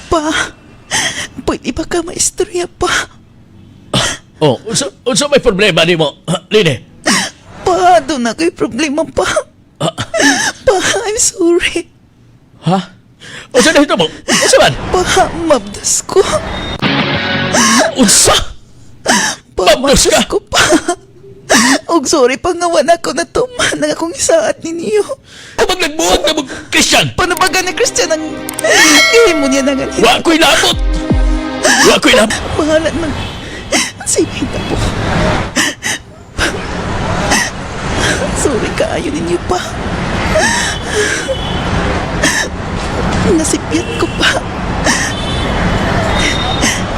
Pa, pwede ba ka maistorya pa? Oh, unsa may problema nimo, Lini? Pa, doon na ko'y problema pa. Pa, I'm sorry. Ha? Unsa na mo? Unsa man? Pa, mabdas ko. Unsa? Pa, Mabdas ka? mabdas ko pa. Og sorry pa nga wala ko natuman ang akong isaat ninyo. Kumag nagbuhat na mo, Christian! Paano ba ni Christian ang gihimo niya na ganito? Wa ko'y labot! Wa ko'y labot! Bahala nang sige na po. Sorry kaayo ninyo pa. Nasipyat ko pa.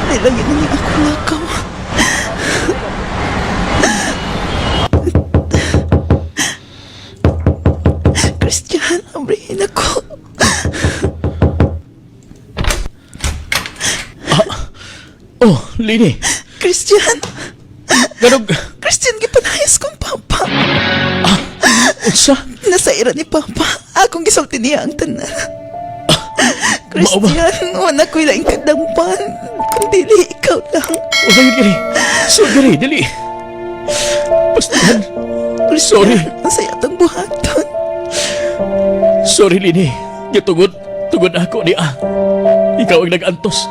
Nilagyan na niya ako nakaw. Christian, abrihin ako. Oh, Lini. Christian! Ganog, Christian, gipanayas kong papa. Unsa? Nasa ira ni Papa. Akong gisulti niya ang tanan. Mao ba? Christian, wala ko'y laing kadampan. Kung dili, ikaw lang. Wala yun gani. So gani, dili. Bastahan. Christian, Sorry. ang saya atong buhaton. Sorry, Lini. Gitugod, tugod ako ni ah. Ikaw ang nag-antos.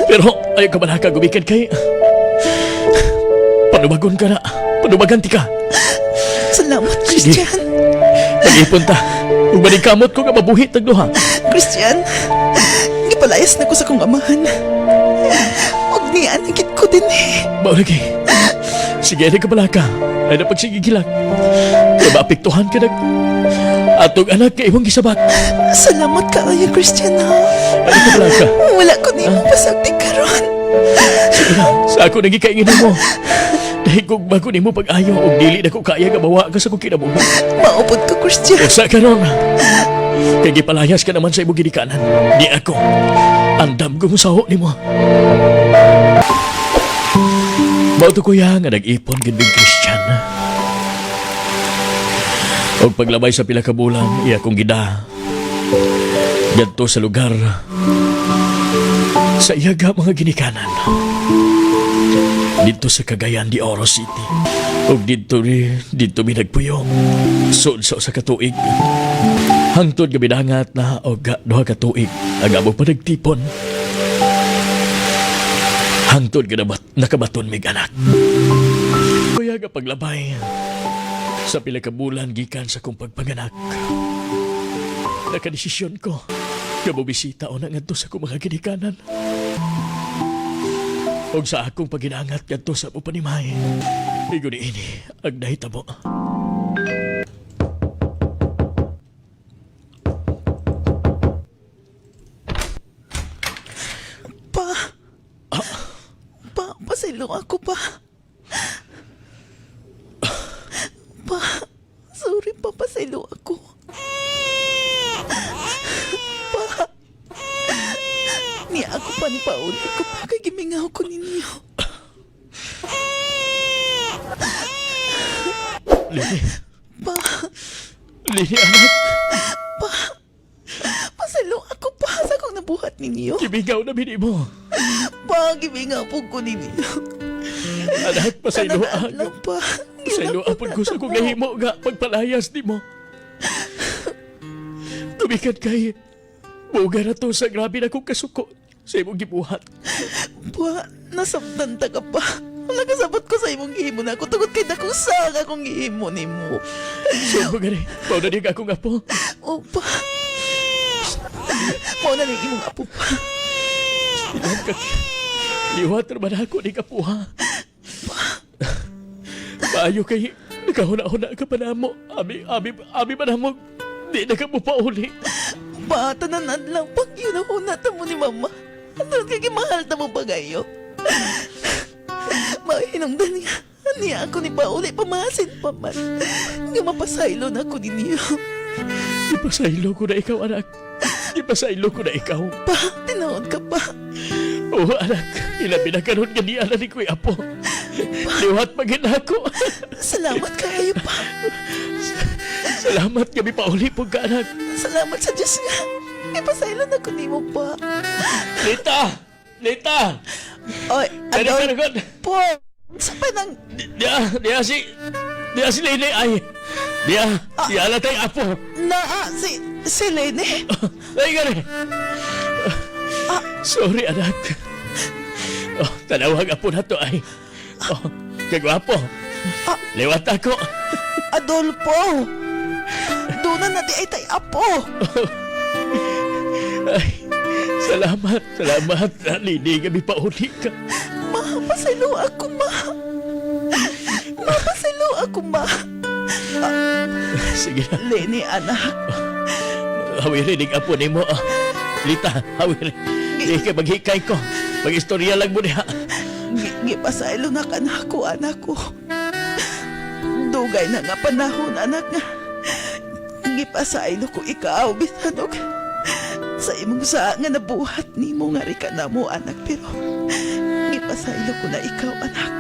Pero ayaw ka man gumikan kay. Panubagon ka na. Panubagan ti ka. Salamat, Sige. Christian. Pag-ipon ta. Ug maningkamot ko nga mabuhi tag duha. Christian, gipalayas na ko sa kong amahan. Huwag niya, anigit ko din eh. Mao lagi. Sige na ka balaka. Ay na pagsigigilak. Kaya maapektuhan ka nag atong anak kay imong gisabat. Salamat kaayo, Christian ha. Ay ka balaka. Wala ko nimo pasagdi karon. Sige na, sa ako nagikaingin mo. Dahil kung bago nimo pag-ayo og dili na ko kaya nga mawa ka sa kong kinabuhi. Maupod ko, Christian. Usa ka ron. Kay gipalayas ka naman sa imong ginikanan. Di ako. Andam ko musaho nimo. Mao to kuya nga nag-ipon gid mig Christian. Og paglabay sa pila ka bulan, iya kong gida. Gadto sa lugar sa iyaga mga ginikanan. Dito sa Cagayan de Oro City. Og dito ni dito mi nagpuyong. Sud sa usa ka tuig. Hangtod nga bidangat na og duha ka tuig ang amo pa nagtipon. Hangtod nga nakabaton mig anak. Kuya nga paglabay sa pila ka bulan gikan sa kong pagpanganak. Nakadesisyon ko nga mobisita o na ngadto sa akong mga ginikanan. Og sa akong paginangat ngadto sa amo panimay. Igo ni ini ang nahitabo. Pa. Pa, pasaylo ako pa. Pa, sorry pa, pasaylo ako. Pa, niya ako pa ni Paul. Ko pa kay gimingaw ko ninyo. Lini, Pa, Lini anak, pasaylo ako pa sa akong nabuhat ninyo. gimingaw na bini mo. Pa, gimingaw po ko ninyo. Anak, pasaylo Tanan ang lang pa. Pasaylo apod ko sa kong nahimo nga pagpalayas ni mo. Tumikan kay buga na to sa grabe na kong kasuko sa imong gibuhat. Pa, nasabtan ta ka pa. Nakasabot ko sa imong gihimo na ako tungod kay dakong sa akong gihimo nimo. So mo gani, mao na niya akong apo. O pa. Mao na ning imong apo pa. Ilong ka. Liwat naman ako ni kapuha. Maayo kay nakahuna-huna ka pa namo. Abi, abi, abi pa namo. Di na ka mo pauli. Pa, tanan adlaw pag yun ang una ta mo ni mama. Tungod kay gimahal ta mo pagayo. Mahinungdan nga. Niya ako ni Pauli, pamasin pa man. Nga mapasaylo na ako ninyo. Ipasaylo ko na ikaw, anak. Ipasaylo ko na ikaw. Pa, tinuod ka pa. Oo, anak. Ilabi na karon nga di ala ni Kuya Apo. Liwat magin ako. Salamat kaayo pa. Salamat kami pauli po ka, anak. Salamat sa Diyos nga. Ipasaylo na ko nimo pa. Lita! Lita! Oy, Dali ka Adolfo. na gud. Sa pa nang Diya, diya si... Diya si Lene ay. Diya, diya na tayo apo. Naa si Lene. Ay, gani. Sorry, anak. Oh, tanawag apo na to ay. Oh, kagwapo. Ah. Lewat ako. Adolfo. Doon na di ay tay apo. Ay, salamat, salamat. Lini, gabi pa uli ka. Ma, pasaylo ako, ma. Ma, pasaylo ako, ma. Sige na. Lene, anak. Hawirin ang apo nimo. Ah. Lita, hawirin. Di ka maghikay ko. Mag-istorya lang mo niya. Gipasaylo na ka na ako, anak ko. Dugay na nga panahon, anak nga. Gipasaylo ko ikaw, bisan og sa imong sa nga nabuhat nimo nga ri ka na mo, anak. Pero gipasaylo ko na ikaw, anak.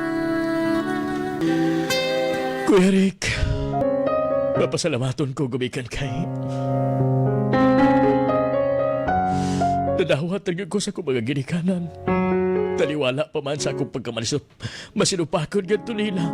Kuya Rick, mapasalamaton ko gumikan kay. Nadawat ang ko sa akong mga ginikanan. Taliwala pa man sa akong pagkamalisop. Masinupakon ganito nila.